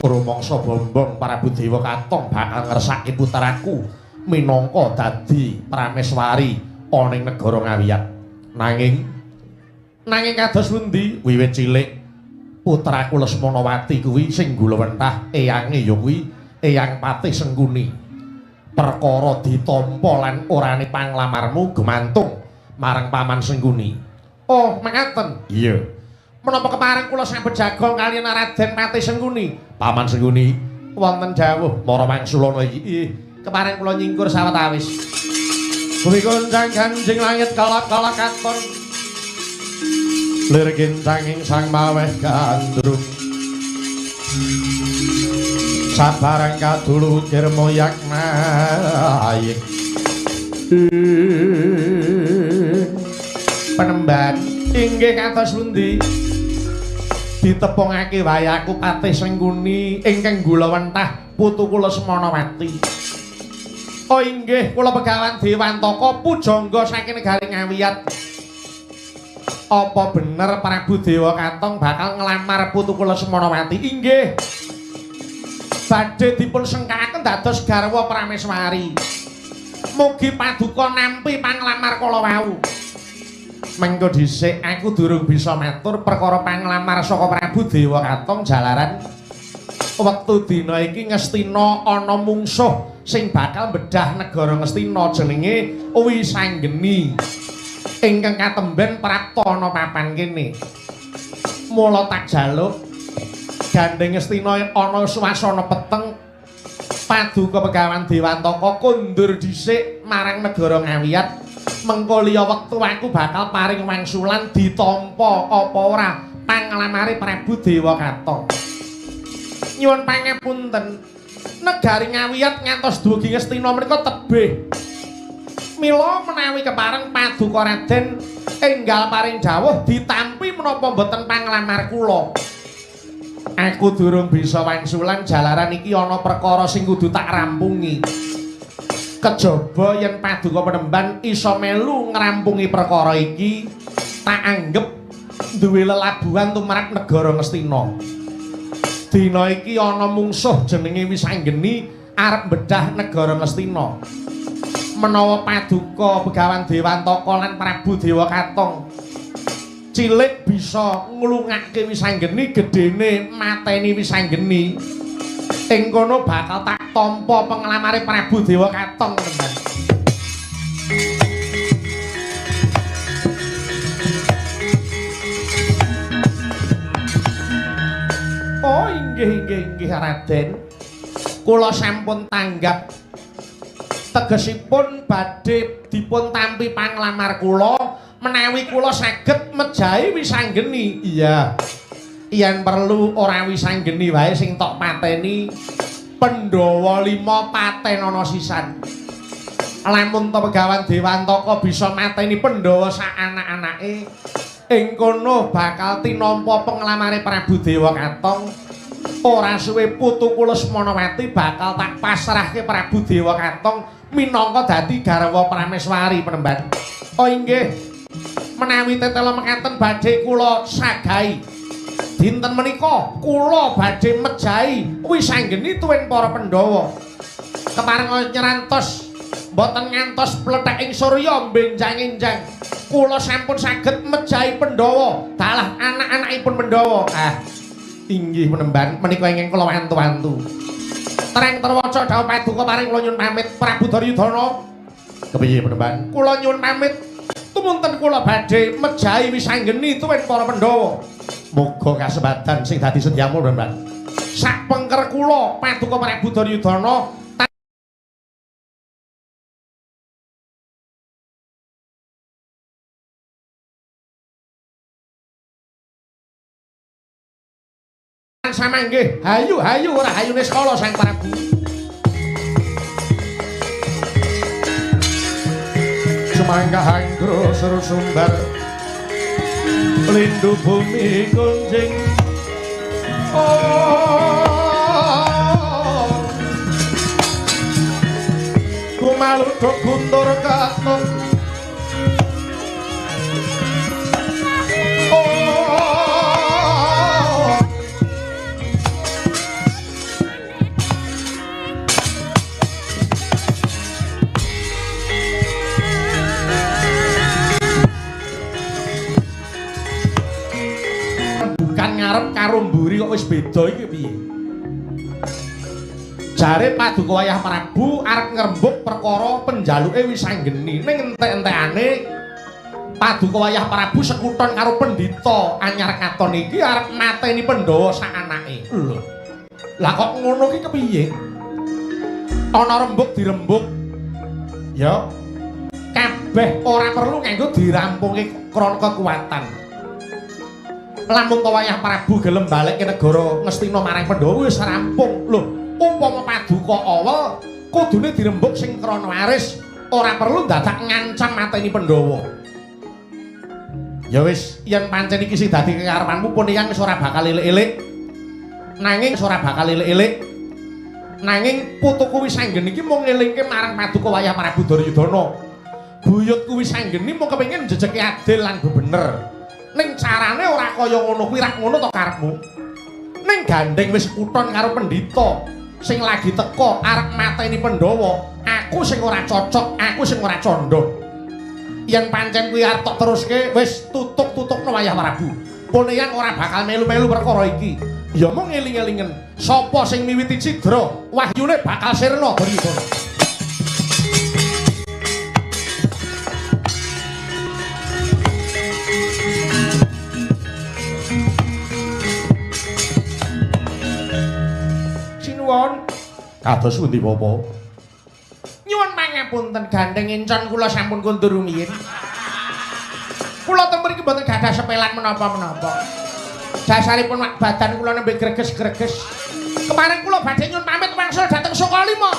Rumangsa bombong Prabu Dewa Katong bakal ngersake putraku minangka dadi Prameswari ana ing negara Ngawiyat. Nanging kados pundi wiwit cilik putraku Lesmanawati kuwi sing gulawentah eyange ya kuwi Eyang Patih Sengkuni. Perkara ditampa lan orane panglamarmu gumantung marang Paman Sengkuni. Oh, mekaten. Iya. Menapa kepareng kula sampun jagong kaliyan Raden Patih Sengkuni? Paman Sengkuni wonten dawuh mara wangsulana iki. Kepareng kula nyingkur sawetawis. Bumi goncang ganjing langit kalak-kalak katon. Lir kincanging sang maweh gandrung. Sabarang kadulu ukir moyak naik. Penemban inggih kados pundi? Ditepungake wae aku Patih Sengkuni ingkang gulawentah putu kula Lesmanawati. Oh inggih kula Begawan Dewantaka pujangga saking negari Ngawiyat. Apa bener Prabu Dewa Katong bakal nglamar putu kula Lesmanawati? Inggih. Badhe dipun sengkakaken dados garwa Prameswari. Mugi paduka nampi panglamar kala wau. Mengko dhisik aku durung bisa matur perkara panglamar saka Prabu Dewa Katong jalaran wektu dina iki Ngastina ana mungsuh sing bakal bedah negara Ngastina jenenge Wisanggeni ingkang katemben prapta ana papan kene. Mula tak jaluk gandeng Ngastina ana swasana peteng paduka Begawan Dewantaka kondur dhisik marang negara Ngawiyat. Mengko liya wektu aku bakal paring wangsulan ditampa apa ora panglamare Prabu Dewa Katong. Nyuwun pangapunten. Negari Ngawiyat ngantos dugi Ngastina menika tebih. Mila menawi kepareng paduka Raden enggal paring dawuh ditampi menapa mboten panglamar kula. Aku durung bisa wangsulan jalaran iki ana perkara sing kudu tak rampungi. Kejaba yen paduka penemban iso melu ngrampungi perkara iki, tak anggep duwe lelabuhan tumrap negara Ngastina. Dina iki ana mungsuh jenenge Wisanggeni arep bedah negara Ngastina. Menawa paduka Begawan Dewantaka lan Prabu Dewa Katong cilik bisa nglungake Wisanggeni, gedene mateni Wisanggeni, ing kono bakal tak tampa penglamare Prabu Dewa Katong. Oh inggih inggih inggih Raden, kula sampun tanggap. Tegesipun badhe dipun tampi panglamar kula menawi kula saged mejahi Wisanggeni. Iya. Yen perlu ora Wisanggeni wae sing tok pateni, Pandhawa 5 patenono sisan. Lamun to Begawan Dewantaka bisa mateni Pandhawa sak anak-anake, ing kono bakal tinampa penglamare Prabu Dewa Katong. Ora suwe putuku Lesmanawati bakal tak pasrahke Prabu Dewa Katong minangka dadi garwa Prameswari penemban. Oh inggih, menawi tetela mekaten badhe kula sagahi. Dinten menika kula badhe mejahi Wisanggeni tuwin para Pandhawa. Kepareng nyerantos mboten ngantos plethek ing surya benjang-enjang. Kula sampun saged mejahi Pandhawa, dalah anak-anakipun Pandhawa. Ah, inggih penemban, menika ingkang kula wantu-wantu. Terang terwaca dawuh paduka paring kula nyuwun pamit Prabu Duryudana. Kepiye penemban? Kula nyuwun pamit. Tumunten kula badhe mejahi Wisanggeni tuwin para Pandhawa. Muga kasempadan sing dadi sedyamu penemban. Sak pengker kula paduka Prabu Duryudana samanggih hayu hayu ora hayune skala Sang Prabu. Sumangga hanggro seru sumbar lindu bumi kunjing. Oh kumaluduk guntur katon. Ngarep karo mburi kok wis beda iki piye? Jare paduka wayah Prabu arep ngrembug perkara penjaluke Wisanggeni. Ning entek-entekane paduka wayah Prabu sekuton karo pendhita anyar katon iki arep mateni Pandhawa sak anake. Lho. Lah kok ngono iki kepiye? Ana rembug dirembug. Ya. Kabeh ora perlu nganggo dirampungke krana kekuatan. Lamun to wayah Prabu gelem balekke negara Ngastina marang Pandhawa wis rampung. Lho, umpama paduka awel kudune dirembug sing krana waris, ora perlu dadak ngancam mateni Pandhawa. Ya wis, yen pancen iki sing dadi kekarepanmu pun yang wis ora bakal elek-elek. Nanging ora bakal elek-elek. Nanging putuku Wisanggeni iki mung ngelingke marang paduka wayah Prabu Duryudana. Buyutku Wisanggeni mung kepengin jejeke adil lan bener. Ning carane ora kaya ngono kuwi, rak ngono to karepmu. Ning gandeng wis kuton karo pendhita sing lagi teka arep mateni Pandhawa, aku sing ora cocok, aku sing ora condong. Yen pancen kuwi arep tok teruske, wis tutuk-tutukno wayah Prabu. Poneyang ora bakal melu-melu perkara iki. Ya mung eling-elingen, sapa sing miwiti cidra, wahyune bakal sirna Duryudana. Kados pundi Bapak? Nyuwun pangapunten gandeng encon kula sampun kundur rumiyin. Kula teng mriki mboten gadah sepelan menapa-menapa. Dasaripun wak badan kula nembe greges-greges. Kepareng kula badhe nyuwun pamit wangsul dhateng Sukalima.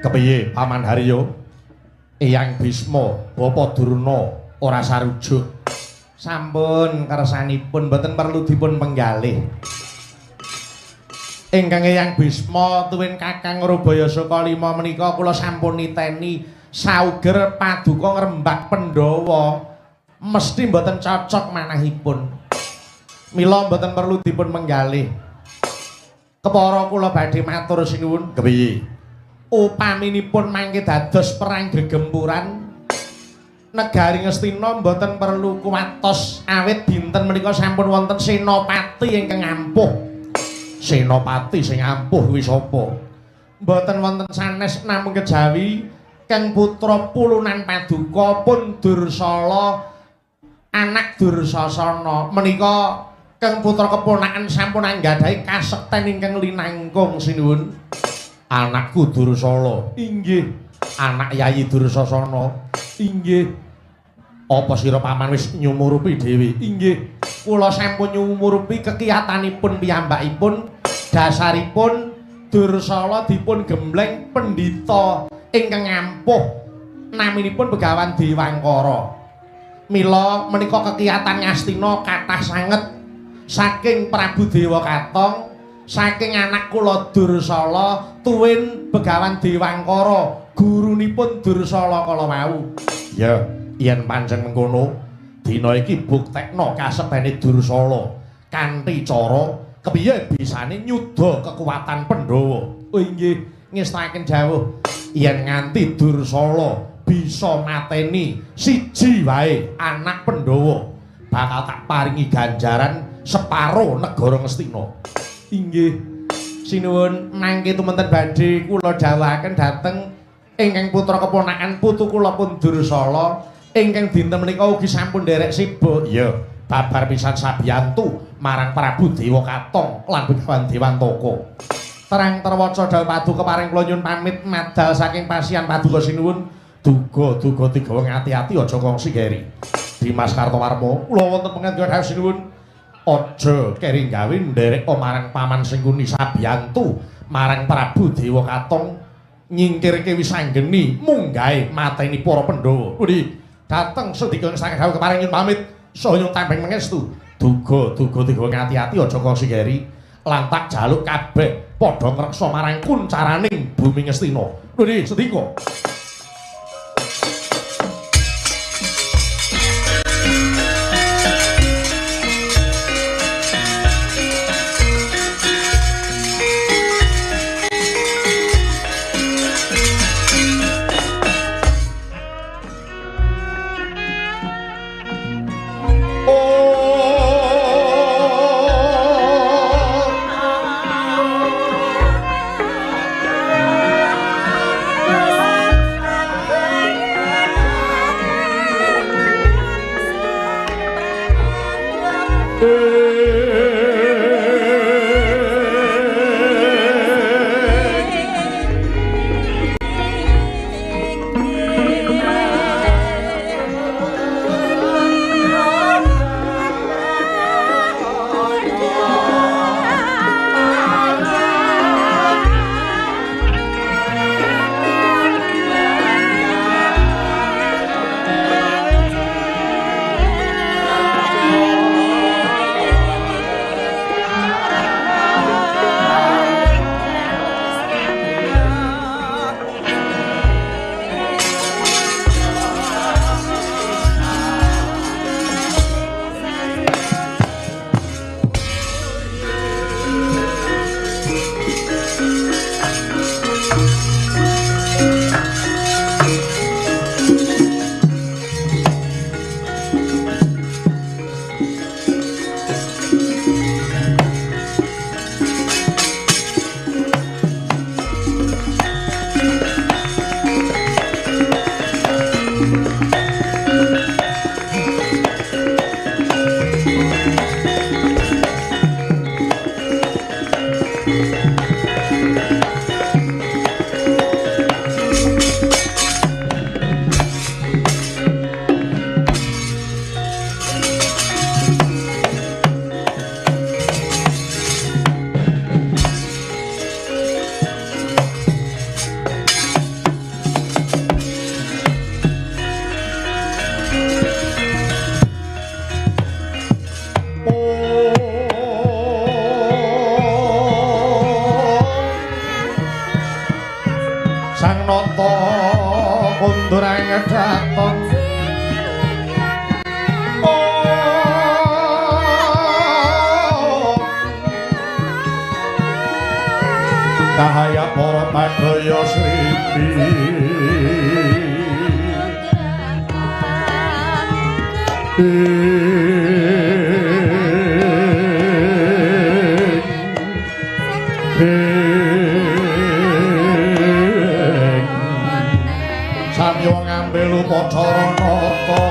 Kepiye Paman Haryo? Eyang Bisma, Bapa Durna ora sarujuk. Sampun kersanipun mboten perlu dipun penggalih. Ingkang Eyang Bisma tuwin Kakang Rubaya Sukalima menika kula sampun niteni sauger paduka ngrembak Pandhawa mesti mboten cocok manahipun. Mila mboten perlu dipun penggalih. Kepara kula badhe matur sinuwun. Kepiye? Upaminipun mangke dados perang gegempuran negari Ngastina mboten perlu kuwatos awit dinten menika sampun wonten senopati ingkang ampuh. Senopati sing ampuh kuwi sapa? Mboten wonten sanes namung kejawi Kang putra pulunan paduka pun Dursala anak Dursasana menika Kang putra keponakan sampun anggadhahi kasekten ingkang linangkung sinuwun. Anakku Dursala. Inggih. Anak Yayi Dursasana. Inggih. Apa sira paman wis nyumurupi dhewe? Inggih. Kula sampun nyumurupi kekiyatanipun piyambakipun. Dasaripun Dursala dipun gembleng pendhita ingkang ampuh naminipun Begawan Dewangkara. Mila menika kekiyatan Ngastina kathah sanget saking Prabu Dewa Katong, saking anak kula Dursala tuwin Begawan Dewangkara, gurunipun Dursala kala wau. Ya, yen pancen mengkono, dina iki buktekno kasektene Dursala kanthi cara kepiye bisane nyuda kekuatan Pandhawa. Oh inggih, ngestakaken dawuh yen nganti Dursala bisa mateni siji wae anak Pandhawa, bakal tak paringi ganjaran separo negara Ngastina. Inggih. Sinuwun mangke tumenten badhe kula dawuhaken dhateng ingkang putra keponakan putu kula pun Dursala ingkang dinten menika ugi sampun nderek sibuk. Ya, babar pisan sabiyantu marang Prabu Dewa Katong lan Begawan Dewantaka. Terang terwaca dawuh paduka paring kula nyuwun pamit madal saking pasian paduka sinuwun. Duga-duga tiga ati-ati aja kongsi keri. Dimas Kartowarma kula wonten pengantin dawuh sinuwun. Aja keri gawe nderek marang paman Sengkuni sabiyantu marang Prabu Dewa Katong nyingkirke wisanggeni munggahe mateni para Pandhawa. Pundi dateng sendika saking dawuh keparing nyuwun pamit saha nyuwun tambeng mengestu. Duga-duga tiga ati-ati aja kongsi keri lan tak jaluk kabeh padha ngreksa marang kuncaraning bumi Ngastina. Pundi sendika. Oh. Sang nata kundurang daton cahaya para padaya sriti samya ngambil upacara nata.